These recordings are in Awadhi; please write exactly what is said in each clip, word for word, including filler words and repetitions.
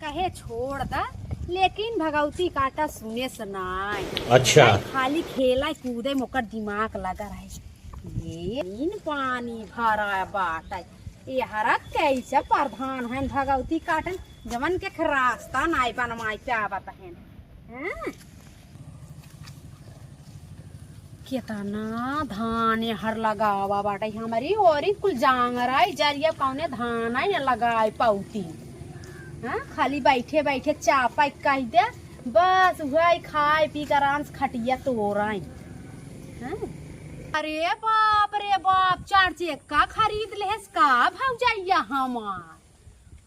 कहे छोड़ द, लेकिन भगौती काटा सुनेस नाई। अच्छा। खाली खेला कूदे में ओकर दिमाग लगा रहे। ये इन पानी भरा बाटे, ये हरा कैसे प्रधान है भगौती काटन, जवन के रास्ता नाई बनवाई पे आवत है। हाँ? केतना धान एहर लगावा बाटे हमरी ओरी, कुल जांगराई जरिया कौने धान आई न लगाई पौती। हाँ, खाली बैठे बैठे चापा कह दे, बस वही खाए पी के आराम से खटिया तोराई। हाँ? अरे बाप रे बाप, चार चक्का खरीद लेहस का भौजैया हमार?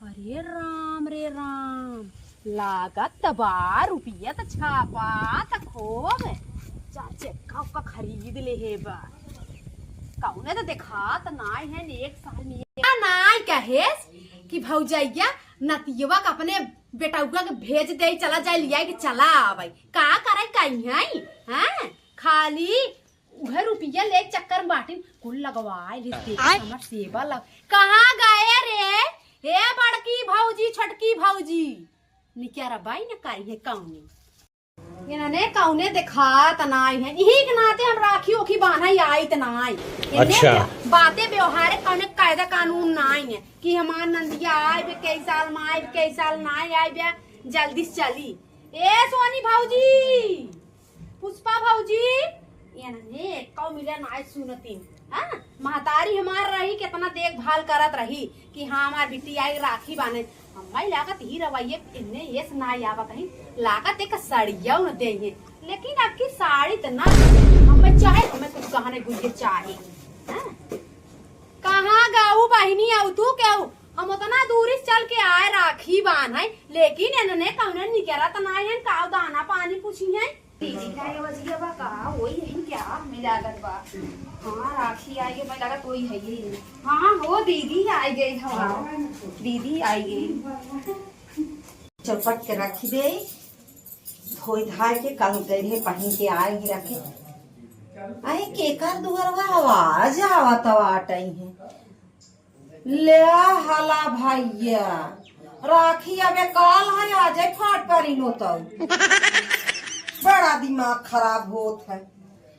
अरे राम रे राम, लागत त बा रुपया त छापा त खूब। चार चक्का उक्का खरीद लेहे बा। कौने त देखात नाई है, एक साल में नाई कहेस कि भौजैया नतियवा के अपने बेटौआ के भेज दे, चला जाए लिया के चला आवे। का करे कहीं है? हैं? खाली उहे रुपया ले चक्कर में बाटिन, कुल लगवाए ले देख आय। हमर सेवा लग। कहाँ गए रे? हे बड़की भौजी, छोटकी भौजी, निक्यारा बाई न करी है कौने। इन्हने कौने देखात नाई है, इही के नाते हम राखी ओखी बान्हे आइत नाई। इन्हने अच्छा। बातें व्यवहार कौने कायदा कानून नाई है कि हमार नंदिया आइब कई साल में, आइब कई साल नाई आइब, जल्दी से चली। ए सोनी भौजी, पुष्पा भौजी, एनहे एक्को मिले नाई सुनतीन। हाँ, महतारी हमार रही, केतना देखभाल करत रही कि हाँ, हमार बिटिया आई राखी बान्हे। हम्मे लागत ही रवैये एन्ने येस नाई आवत ही, लागत एक सड़िया न देइहे। लेकिन अब की साड़ी त ना, हम्मे चाहे हम्मे कुछ गहने गुरिये चाही। हाँ? कहाँ गाऊ बहिनी, आऊ तू केऊ? हम उतना दूरी से चल के आए राखी बान्हे, लेकिन एनने कौने निकरत नाई है, काऊ दाना पानी पूछी है। दीदी का ये बजिया बा का? वही है क्या? मिलागत बा। हाँ, राखी आई है, मैं लागत वही है ये। हाँ, हो दीदी आई गई हमार। दीदी आई गई। चौपट के रख दे, धोई धाय के कल गए रहे, पहन के आए ही रखे। अरे केकर दुअरवा आवाज आवत बाटई है। ले हला भैया, राखी अबे काल है, आजे फाट परी नो तो। बड़ा दिमाग खराब होत है।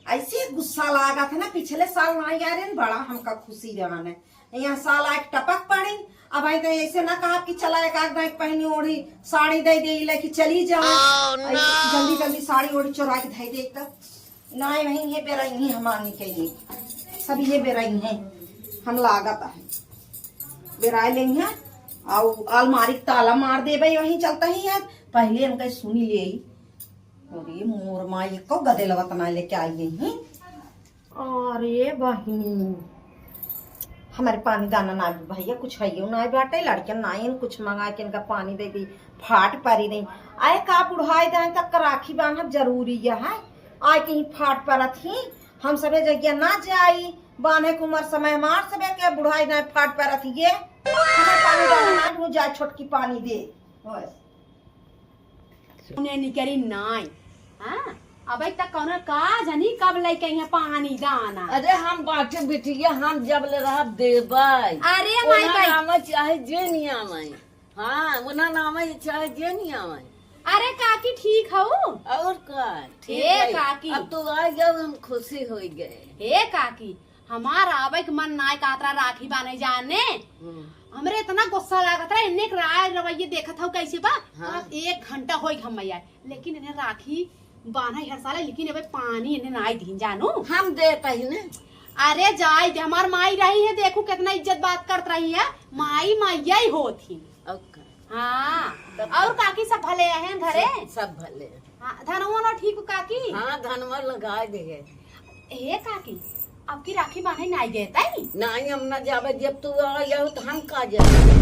ऐसे गुस्सा लागत है ना, पिछले साल ना यार बड़ा हमका खुशी रहन है, यहाँ साल आके टपक पड़ी। अब आई तो ऐसे ना कहा कि चला एक आध दाई पहनी ओढ़ी साड़ी दे दे ले कि चली जाओ। Oh, no! ऐसे जल्दी जल्दी साड़ी ओढ़ी चुरा के धई दे तो। नाय वही ये बेरई हमार निकली, सब ये बेरई है, हम लागत है बेराय लेई है। आउ अलमारी के ताला मार देबे, वही चलता ही है। पहले हम कहीं सुनी ले। अरे मोर माँ, एको गदेलवा त ना लेके आई ही। अरे बहिनी, हमारे पानी दाना ना भी भैया, कुछ है ना बाटे, लड़के ना आइन, कुछ मंगा के इनका पानी दे दी, फाट परी नहीं। आए का बुढ़ाई दाए तक राखी बांधब जरूरी है, आए कहीं फाट परत ही, हम सबे जगह ना जाई, बांधे के उमर समय हमार सबे के बुढ़ाई दाए फाट परत ही, ये हमारे पानी दाना ना भी जाए, छोटकी पानी दे, बस। उन्हें निकरी नाई। हाँ, अबे तक कौनो का जानी कब लेके यहाँ पानी दाना। अरे हम बाटे बिटिया, हम जब ले रहब देबै। अरे माई ओना बाई। नाम चाहे जे नहीं आवे। हाँ, ओना नाम चाहे जे नहीं आवे। अरे काकी ठीक हऊ? और का? ठीक ए है। काकी। अब तू आ जाओ, हम खुशी हो गए। ए काकी, हमार आवे के मन नाय कहत रहा राखी बांधे जाने। हम्म। हमरे इतना गुस्सा लागत रहा, इन्ने के राय रवैये देखत हऊ कैसे बा। हाँ। अब एक घंटा होई हम आए, लेकिन इन्हें राखी बांधे हर साल, लेकिन अबे पानी इन्हें नाय दीन जानू। हम देत ही ने। अरे जाए दे, हमार माई रही है, देखू कितना इज्जत बात करत रही है, माई माइया ही होत ही। ओके। हाँ, तब और काकी सब भले हैं घरे? सब, सब भले। हाँ, धनवा ना ठीक काकी? हाँ, धनवा लगा दे। हे काकी, अब की राखी बांधे नाई गए ताई? नाई, हम ना जाबे, जब तू आ जाओ तो हम का जाबे?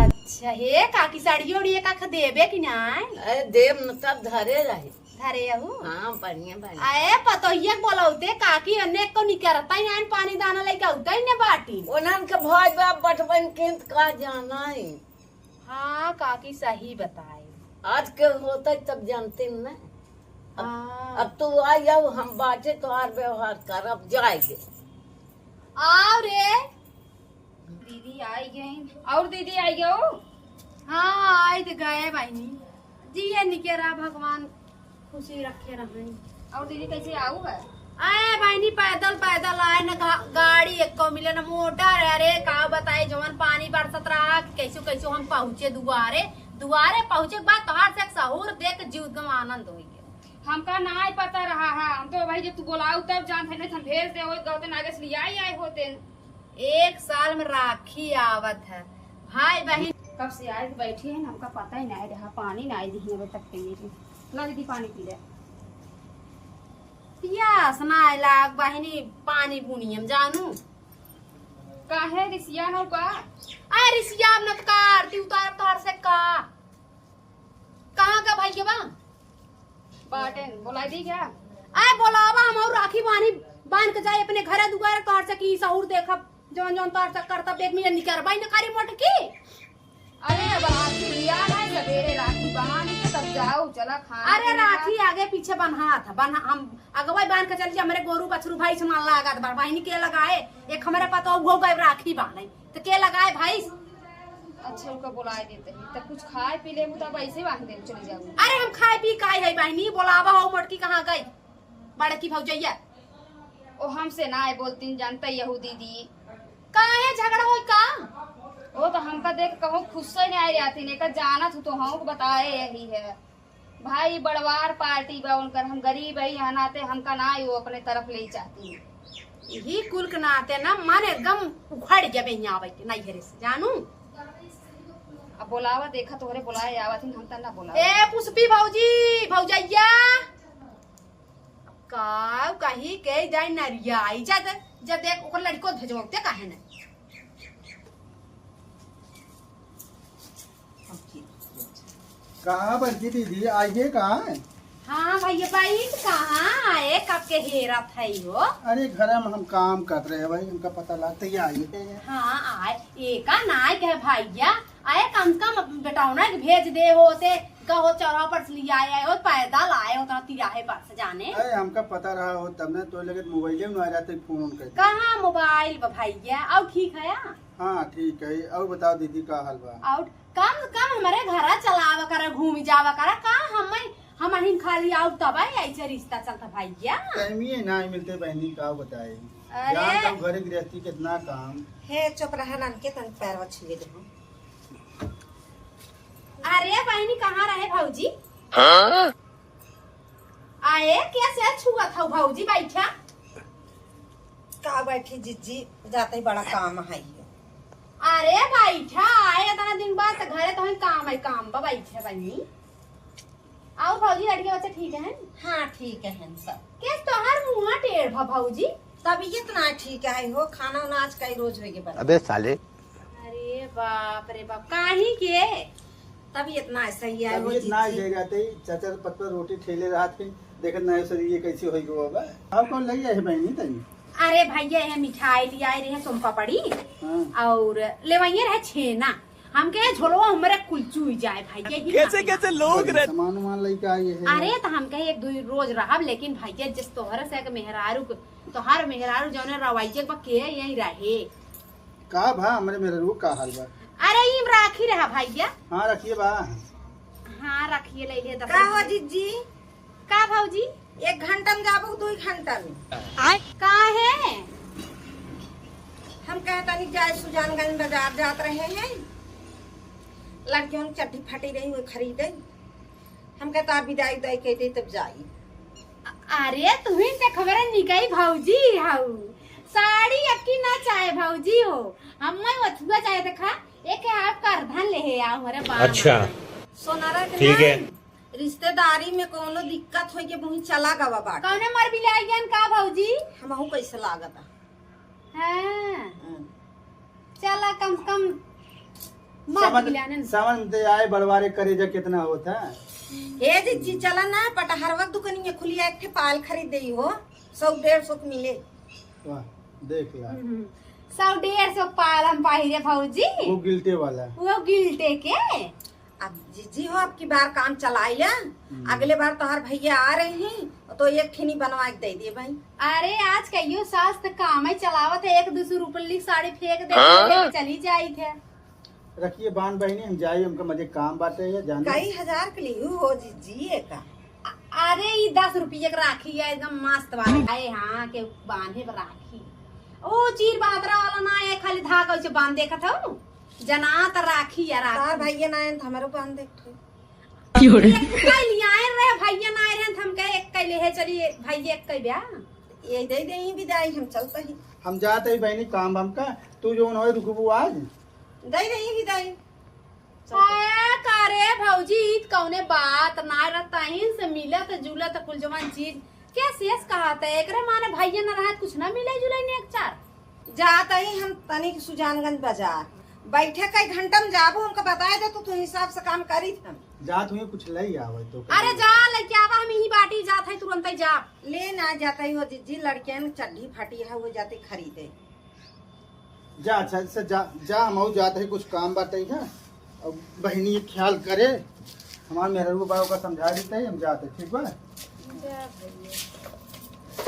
अच्छा, हे काकी, साड़ी ओड़ी एक आख देबे कि नाई? अरे देब न, तब धरे रहे। धरे हऊ? हाँ, बढ़िया, बढ़िया। अरे पतोहिया के बोलौते काकी, अन्ने को निकरता ही नाई, पानी दाना लेके औते ही ने बाटी। ओनन के भाई बाप बटवन के का जाना है। हाँ काकी, सही बताए। आज के होता तब जानते न। अब, हाँ। अब तू आ जाओ, हम बाटे तोहार व्यवहार करब, जाएंगे। आओ रे। दीदी आई गई। और दीदी आई गयो? हाँ, आइ त गए बहिनी, जिए निके रहा, भगवान खुशी रखे रहइ। और दीदी कैसे आऊ है? आए बहिनी, पैदल पैदल आए न, गा-, गाड़ी एक्को मिले न मोटर। अरे का बताई, जवन पानी बरसत रहा कि कैसो कैसो हम पहुँचे दुआरे। दुआरे पहुँचे के बाद तोहार से एक सहूर देख के जीव एकदम आनंद होइ गया। हमका नाहीं पता रहा है, हम तो भाई जब तू बोलाऊ तब जानत है, नहीं तो हम भेज दे होत, गलते नागे से लियाई आए होते। एक साल में राखी आवत है, भाई बहिन। कब से आए के बैठी है ना, हमका पता ही नाहीं रहा, पानी नाहीं दिही अबे तक पीने के। ला दीदी, पानी पी ले। पियास नाहीं लाग बहिनी, पानी बुनी हम जानू। काहे रिसिया न का? अरे रिसिया न त का, आरती उतार तोहर से का? कहाँ का भाई के बा? बाटेन, बोलाई दी क्या? आए बोलावा, हम और राखी बानी, बांध के जाए अपने घरे दुआरे, तोहर से की सहूर देखब, जौन जौन तोहर से करतब, एक मिनट निकरबाई न करी मोटकी। अरे अब राखी लिया है, सवेरे राखी बांध के तब जाओ, चला खाना अरे पीना। राखी आगे पीछे बन्हात है, बन्हा, हम अगवा बांध के चल जी, हमरे गोरू बछरू भाई से मान लागत बा, बहिनी के लगाए, एक हमरे पतोह हो गए राखी बांधे। तो के लगाए भाई? अच्छा, उनका बुलाए देते हैं, तब कुछ खाए पी ले, तब ऐसे बांध दे, चली जाओ। अरे हम खाए पी काहे है बहिनी, बोलावा हो मोटकी कहाँ गई, बड़की भौजैया। ओ हमसे ना आए बोलतीन, जानते यहू दीदी। काहे झगड़ा होई का? ओ तो हमका देख कहूँ खुश से नहीं आए रहती, नहीं का जानत हूँ तो हम बताए यही है। भाई बड़वार पार्टी बा उनकर, हम गरीब है, यहाँ नाते हमका ना वो अपने तरफ ले चाहती। यही कुल के नाते ना मन एकदम उखड़ गया बे यहाँ आवे के नैहरे से, जानू। अब बोलावा, देखा तोहरे बोलाए आवत ही, हम त ना बोलावा। ए पुष्पी भौजी, भौजैया, का कही के जाए नरिया आई जा दे, जा देख ओकर लड़को भेजवाते काहे नहीं। कहाँ बड़की दीदी, आइए कहाँ है? हाँ भैया, बैठ कहाँ आए, कब के हेरत है हो? अरे घर में हम काम कर रहे हैं भाई, हमका पता लगता ही आइए। हाँ आए, एका नाय कहे भैया, आए कम से कम बेटौना के भेज दे होते, कहो चौराहा पर से लिया आए हो, पैदल आए हो, तो तिराहे पर से जाने। अरे हमका पता रहा हो तब ने, तो लगे मोबाइले में आ जाते, फोन उन करते। कहाँ मोबाइल बा भैया? और ठीक है? हाँ ठीक है, और बताओ दीदी का हाल बा? और कम से कम हमरे घरा चलावा करा, घूमी जावा करा, का हम, हम हिन खाली आउब तब ऐसे रिश्ता चलता भैया। टाइम ही ना मिलते बहनी, का बताए। अरे। जान तब घरे गृहस्थी कितना काम। हे चुप रहा नान के तन पैरवा छुए दे। अरे बहनी कहाँ रहे भौजी? हाँ? आए, कैसे छुअत हौ भौजी, बैठा। का बैठी जिज्जी, जाते ही बड़ा काम है ये। अरे बैठा, आए इतना दिन बाद त घरे तो ही काम है, काम बा, बैठे बनी। आओ भौजी, लड़के बच्चे ठीक हैं? हाँ, ठीक हैं सब। कैस तोहार मुँह टेढ़ भा भौजी? तबीयत ना ठीक है हो, खाना उना आज कई रोज होइगे बना। अबे साले। अरे बाप रे बाप, काहे के? तबीयत ना सही है हो तबीयत ना जीजी। ले रहते ही चाचा पत्ता रोटी ठेले रहत फिर देखत ना सर ये कैसे होई गो बा। अब कौन लई है बहनी तनी? अरे भैया, ये मिठाई लियाए रहे सोन पापड़ी हाँ। और लेवाइए रहे छेना। हमके झोलवा हमरे कुल चुई जाए भाई, यही कैसे ना। कैसे लोग बड़ी रहते। सामान उमान लेके आई है। अरे तो हमके एक दो रोज रहब, लेकिन भैया जिस तोहरे से एक मेहरारू को, तोहर मेहरारू जौने रवाइये बा के यही रहे। का भा हमरे मेहरारू का हाल बा? अरे ई राखी रहा भैया। हाँ रखिए बा। हाँ रखिए ले ले दस का हो रुपये। जिज्जी? का भौजी? एक घंटा में जाबो, दुई घंटा में? आय? काहे? हम कहतानी जाए सुजानगंज बाजार जात रहे हैं, लड़कियों की चड्ढी फटी रही, वो खरीदे। हम कहता विदाई उदाई कह दे तब जाई। अ-, अरे तुही से खबर निकाई भौजी हाउ, साड़ी अक्की ना चाहे भौजी हो, हम मैं ओथुआ चाहे देखा, एक आप करधन ले हे आओ हमारे बाप अच्छा। सोनारा के ठीक है। नाम। रिश्तेदारी में कोनो दिक्कत होई के मुही चला गवा बाटे। कौने मर बिलाइयन का भौजी? हमहू कैसे लागता। हाँ। हम्म। चला कम से कम मर समझ, बिलाने न। समझ में ते आए बड़वारे करेजा कितना होता है। हे जिज्जी चला ना पटहरवा दुकनिया खुलिया एक ठे पाल खरीद देई हो, सौ डेढ़ सौ के मिले। वाह, देख ला। हम्म, सौ डेढ़ सौ पाल हम पाही रे भौजी। वो गिल्टे वाला। वो गिल्टे के। अब जिज्जी हो, अब की बार काम चलाई ले, हम्म। अगले बार तोहर भैया आ रही हैं, तो एक ठिनी बनवा के दे दे भाई। अरे, आज कहियो सास त काम ही चलावत है, एक दो सौ रुपये लिख साड़ी फेंक दे, हाँ? चली जाई थे। रखिए बान बहिनी, हम जाई, हमका मजे काम बाटे है, जाने। कई हजार के लिहू हो जिज्जी एका? अ-, अरे, ई दस रुपये के राखी है, एकदम मस्त वाला। आए हाँ, के बांधे पर राखी। ओ, चीर बहादरा वाला ना है, खाली धागा उसे बांध देखत हूँ। जना त राखी या राखी। तार भैया ना आयन त हमरो बांध देख ठो। की हो रे? एक कई लियाए रहे, भैया ना आए रहे, त हम कहे, "एक कई ले है, चलिए, भैया एक कई ब्या।" ये दे दे, ई विदाई, हम चलता ही। हम जात ही बहिनी, काम हमका, तू जौन होए रुकबू आज। दे दे, ई विदाई। हाय, का रे भौजी, ई त कौने बात ना, रतहिन से मिलत जुलत कुल जवान चीज के शेष कहात है, एकरे माने भैया न रहे, कुछ ना मिले जुले ने एक चार। जात ही हम तनिक सुजानगंज बाजार, बैठे कई घंटा में जाबो, हमका बताए दे, तू, तू हिसाब से काम करी हम। जात हुई कुछ लई आवे तो। अरे जा, लेके आवा, हम यही बाटी जात है, तुरंत ही जा। ले ना जात ही हो जिज्जी, लड़कियन चड्ढी फटी है, वो जाते खरीदे। जा, अच्छा, अच्छा, जा, जा, हम जात है, कुछ काम बाटे है। अब बहिनी ख्याल करे, हमार मेहररू बा, ओका समझा देते हैं, हम जाते, ठीक बा?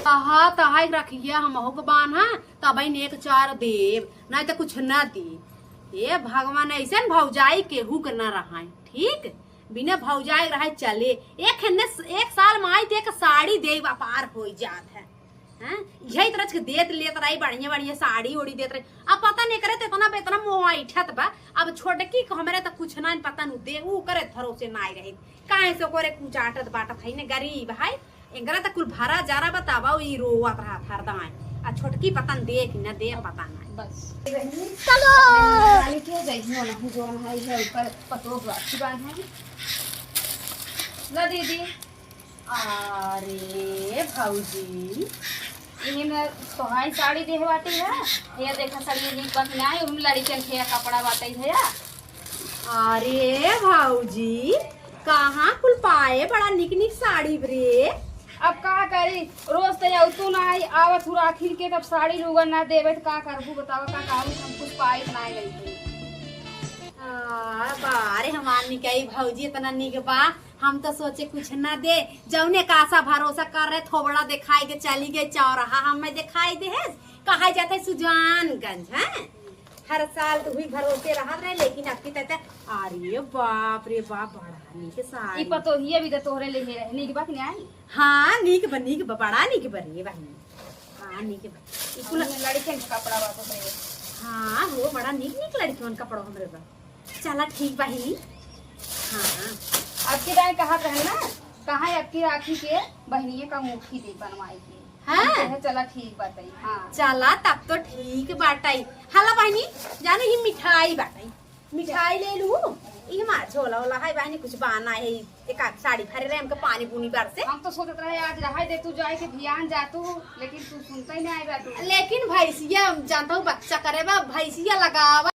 कहा तहाई रखिए, हम हो के बान है, तब एक चार देब, नहीं तो कुछ ना दी। हे भगवान, ऐसन भौजाई केहू के ना रहाई, ठीक? बिना भौजाई रहे चले। एक हेन्ने स-, एक साल में आई तो एक साड़ी देब, अपार हो जात है। हैं? यही तरह के देत लेत रही, बढ़िया बढ़िया साड़ी ओड़ी देत रही। अब पता नहीं करे तो इतना, इतना मोह ऐठत बा। अब छोटकी को हमरे तो कुछ ना पता नु दे, ऊ करे भरोसे ना रही। काहे से ओकरे कुछ आटत बाटत है ने, गरीब है। एकरा त कुल भरा जरा बतावा, ई रोवत रहत हरदम। आ छोटकी पता न दे कि न दे, पता नहीं। बस। चलो। अपने नहाने के जइहो नहीं, जो नहाई है, ऊपर पतोह बाकी बात है। ला दीदी। अरे भौजी, इन्हें में तोहाई साड़ी देह बाटी है। ये देखा साड़ी नीक बात ना है, उन लड़कियन के कपड़ा बाटे है। अरे भौजी, कहाँ कुल पाए बड़ा निक निक साड़ी रे? अब का करी, रोज तो अउतू ना आई, आवत हूँ आखिर के, तब साड़ी लुगन ना देवे तो का करबू बतावा, का कहूँ हम कुछ पाई ना गई थी। आ, बारे हमार निकाई भौजी इतना निक बा, हम तो सोचे कुछ ना दे, जौने का आशा भरोसा कर रहे, थोबड़ा दिखाई के चली गई, चौराहा हमें दिखाई दे है, कहा जाता है सुजानगंज है। हर साल तो हुई भरोसे रहत रहे, लेकिन अब की तक, अरे बाप रे बाप, बड़ा नीक साड़ी। ई पतोहिया भी तो तोहरे लेहे रहे, नीक बा कि नाई? हाँ, नीक बा, नीक बा, बड़ा नीक बा रे बहिनी। हाँ, नीक बा। ई कुल हमने लड़कियन के कपड़ा बा तोहरे। हाँ, हो, बड़ा नीक नीक लड़कियन कपड़ा हमरे बा। चला ठीक बहिनी। हाँ। अब की दाई कहत रहे ना, कहाँ अब की राखी के बहिनिये का मुखी दे बनवाई के। हाँ। हम कहे, चला ठीक बाटई, हाँ। चला तब तो ठीक बाटई। हला बहिनी, जानो ही मिठाई बाटई, मिठाई ले लू। ई हमार झोला होला है बहिनी, कुछ बाना है, एक आध साड़ी भरे रहे, हमके पानी बुनी बार से। हम तो सोचत रहे आज रहाई दे तू जाए के भियान जा तू, लेकिन तू सुनते ही नहीं आए बा तू। लेकिन भैंसिया जानता हूँ बच्चा करे बा, भैंसिया लगावा।